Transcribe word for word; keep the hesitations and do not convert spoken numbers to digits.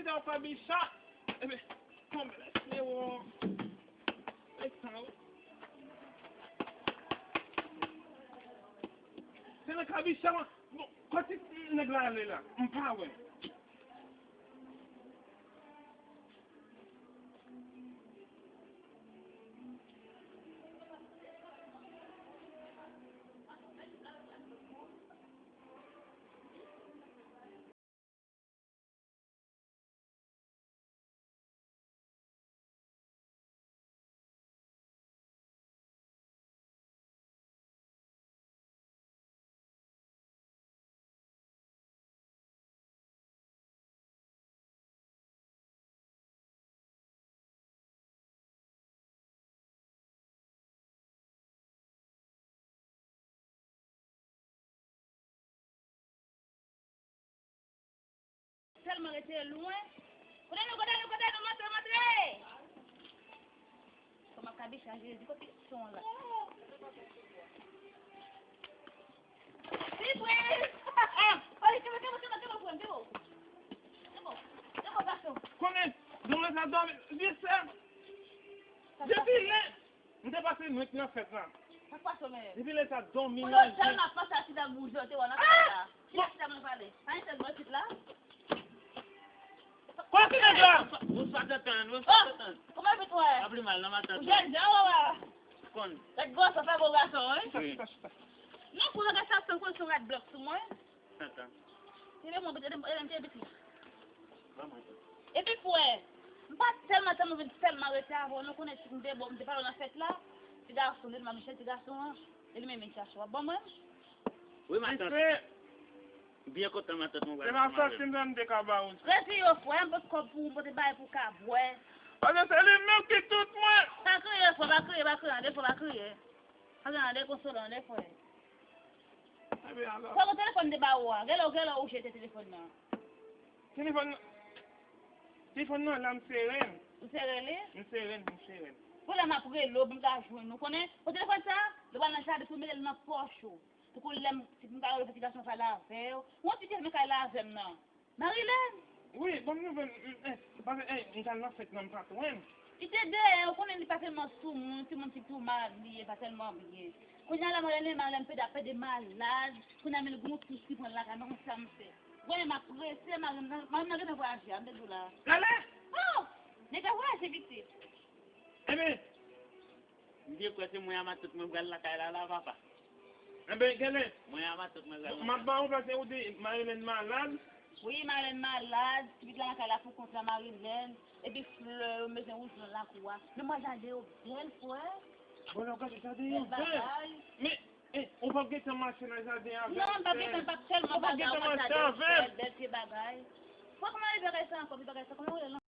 Sa w pa bicha. Ebyen, tonbe lè se w. Lè sa w. Se nan kabicha, mwen. Bon, kote nèg la ale la? M pa wè. Tèlman rete lwen. Kote nou, kote nou, kote nou, montre, montre! Kòman kabicha, Jezi, kote son la? Sipri! Ah! Oye, kenbe, kenbe, kenbe, kenbe, kenbe, kenbe. Kenbe, kenbe, gason. Konnen, nou rete la dòmi, vye sè. Depi lè, m te pase nwit nan fèt la. Sa k pase w menm? Depi lè sa dòmi nan je. Pou lòt tan m ap pase a ti dam bouje, w te wè nan fèt la. Ki lè ti dam nan pale? Pa gen sèl bò isit la? Kote nèg la? Bonswa, tantan, bonswa, tantan. Kòman vit wè? Pa pli mal, non, matant. Ou jèn jan, wè, wè. Konn. Tèt gwòs, sa fè gwo gason, wi. Chita, chita, chita. Non, pou lòt sa, tankou yon rad blòk sou mwen. Tantan. Ede mwen, ede mwen, ede mwen, ede mwen. Epi frè, m pa tèlman, tèlman vin tèlman rete avè w, nou konnen si m te bon, m te pale w nan fèt la, ti gason, li, m ap chèche ti gason an, e li menm, li chache w ap ban mwen. Wi, matant. Byen kontan, matant, mwen wè. Se pa sòti m te ka ba ou. Retire yo, frè, m pote kòb pou ou, m pote bagay pou w ka bwè. Paske se li menm ki tout mwen. Pa kriye, frè, pa kriye, pa kriye, an defo, pa kriye. Pa kriye, an dekonsolan, an defo. Ebyen, alò. Fòk ou telefòn te ba ou a. Genlè, genlè ou jete telefòn nan. Telefòn nan, telefòn nan la, m sere l. Ou sere li? M sere l, m sere l. Pou lè m ap rele w, pou m ka jwenn ou. Konnen, pou telefòn sa, lè w al nan jaden, pou w mete l nan pòch ou. Pou kou lè m, si m ka rele ti gason sa la avè w. Ou yon ti vye men kay la avè m nan. Marilène! Wi, ban m nouvèl, m, m, eh, paske, eh, m t al nan fèt nan, m pa t wè l. Li te dèyè, ou konnen li pa tèlman soumoun, timoun ki tou mal li ye, pa tèlman byen. Kounye a la, Marilène, Marilène pede, pede malad, kounye a men l gen yon kous ki pran l lakay, m pa konn sa m fè. Wè, m ap prese, Marilène, Marilène nan gentan vwayaje a, m te di w la. Gade! Oh! Nèg la vwayaje pitit. Ebyen, M byen kwè se mwen a matant mwen pral lakay la, la, papa. Enben, genlè. Mwen a matant mwen pral lakay la. M ap ba ou paske ou di Marilène malad. Wi, Marilène malad. Pitit la lakay la pou kont la, Marilène. Epi flè yo, m bezwen wouj blan lakou a. Men m wè jaden yo bèl, frè. Bon, lè w gade jaden yo bèl. Men, eh, ou p ap gentan mache nan jaden avè l, frè. Non, m p ap gentan, m p ap tèlman bagay, ou pa tande, frè, bèl pye bagay. Fòk m ale bagay sa ankò, bagay sa, kòman w rele l?